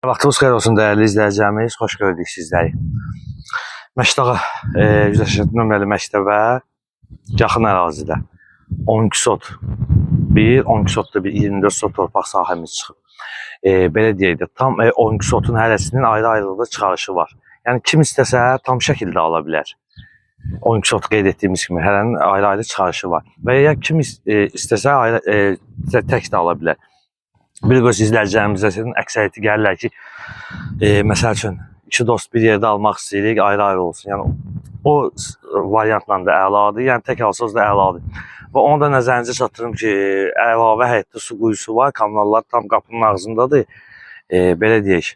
Vaxtınız xeyir olsun dəyərli izləyicilərimiz, xoş gördük sizləri. Məşdağa, 187 nömrəli məktəbə yaxın ərazidə 12 sot 1, 12 sotda bir 24 sot torpaq sahəmiz çıxıb. Belə deyək də, tam 12 sotun hərəsinin ayrı-ayrılıqda çıxarışı var. Yəni kim istəsə tam şəkildə ala bilər. 12 sot qeyd etdiyimiz kimi hərənin ayrı-ayrı çıxarışı var. Və ya kim istəsə ayrı, tək də ala bilər. Bir göz izləyicilərimizə əksəriyyəti gəlirlər ki, məsəl üçün iki dost bir yerdə almaq istəyirik, ayrı-ayrı olsun. Yəni o variantla da əladır, yəni tək alsanız da əladır. Və onu da nəzərinizə çatdırım ki, əlavə həyətdə su quyusu var, kanallar tam qapının ağzındadır. Belə deyək.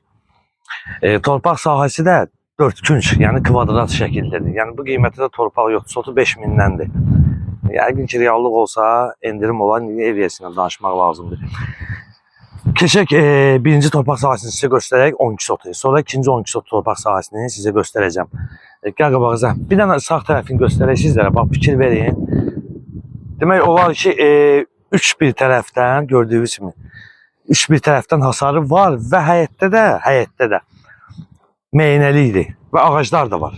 Torpaq sahəsi də 4 künc, yəni kvadrat şəkildədir. Yəni bu qiymətdə də torpaq yoxdur, sotu 5000-dəndir. Yəqin ki, reallıq olsa endirim olar, ev yəsindən danışmaq lazımdır. Keçək birinci torpaq sahəsini sizə göstərək 12 sotu. Sonra ikinci 12 sot torpaq sahəsini sizə göstərəcəm. Gəl qabağıza. Bir dənə sağ tərəfini göstərək sizlərə. Bax, fikir verin. Demək olar ki, üç bir tərəfdən gördüyünüz kimi üç bir tərəfdən hasarı var və həyətdə də meynəlikdir və ağaclar da var.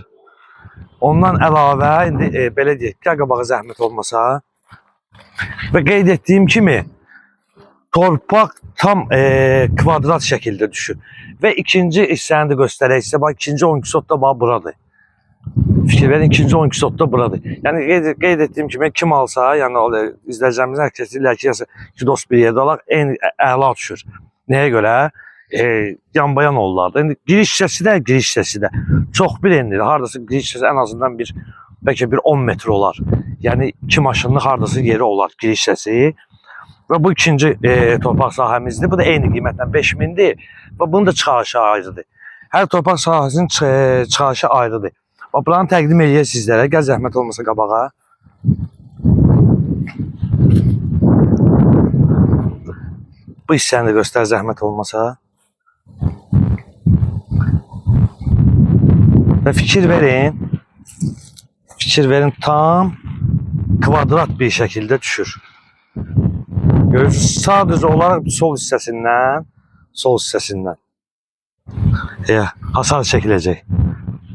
Ondan əlavə indi belə deyək, gəl qabağa zəhmət olmasa. Və qeyd etdiyim kimi torpaq tam kvadrat şəkildə düşür. Və ikinci hissəni də göstərək sizə. Bax, ikinci 12 sot da bax buradır. Fikir verin, ikinci 12 sot da buradır. Yəni qeyd etdiyim kimi kim alsa, yəni izləyicilərimizin hər kəsi istəyirlər ki, iki dost bir yerdə alaq, ən əla düşür. Nəyə görə? Yanbayan olurlar. İndi giriş hissəsi də çox bir endir. Hardasa giriş hissəsi ən azından bir bəlkə bir 10 metr olar. Yəni iki maşınlıq hardasa yeri olar giriş hissəsi. Və bu ikinci torpaq sahəmizdir. Bu da eyni qiymətlə 5000-dir və bunun da çıxarışı ayrıdır. Hər torpaq sahəsinin çıxarışı ayrıdır. Bax, buranı təqdim eləyək sizlərə. Gəl zəhmət olmasa qabağa. Bu hissəni də göstər zəhmət olmasa. Və fikir verin. Fikir verin, tam kvadrat bir şəkildə düşür. Görürsünüz, sadəcə olaraq sol hissəsindən hasar çəkiləcək.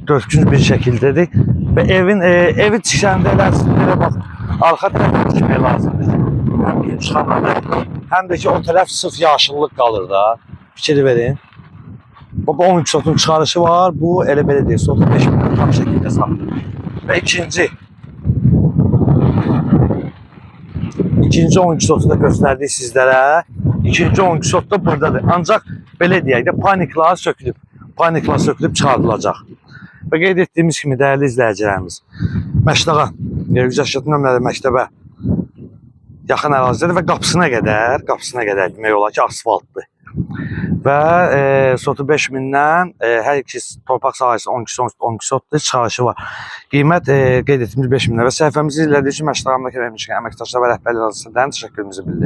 Dörtkünc bir şəkildədir və evi tikəndə elə bax, arxa tərəfə tikmək lazımdır. Həm gün çıxanda, həm də ki, o tərəf sırf yaşıllıq qalır da. Fikir verin. Bu 12 sotun çıxarışı var. Bu elə belə deyil. Sotu 5000 tam şəkildə satılır. Və ikinci 12 sotu da göstərdik sizlərə. İkinci 12 sot da buradadır. Ancaq belə deyək də, paniklar sökülüb. Paniklar sökülüb çıxardılacaq. Və qeyd etdiyimiz kimi dəyərli izləyicilərimiz, Məşdağa, 187 nömrəli məktəbə yaxın ərazidədir və qapısına qədər demək olar ki, asfaltdır. Və sotu 5000-dən hər iki torpaq sahəsi 12 sotdur, çıxarışı var. Qiymət qeyd etdiyimiz 5000-dən və səhifəmizi izlədiyi üçün Məşdağamdakı əməkdaşlar və rəhbərlik arasından təşəkkürümüzü bildiririk.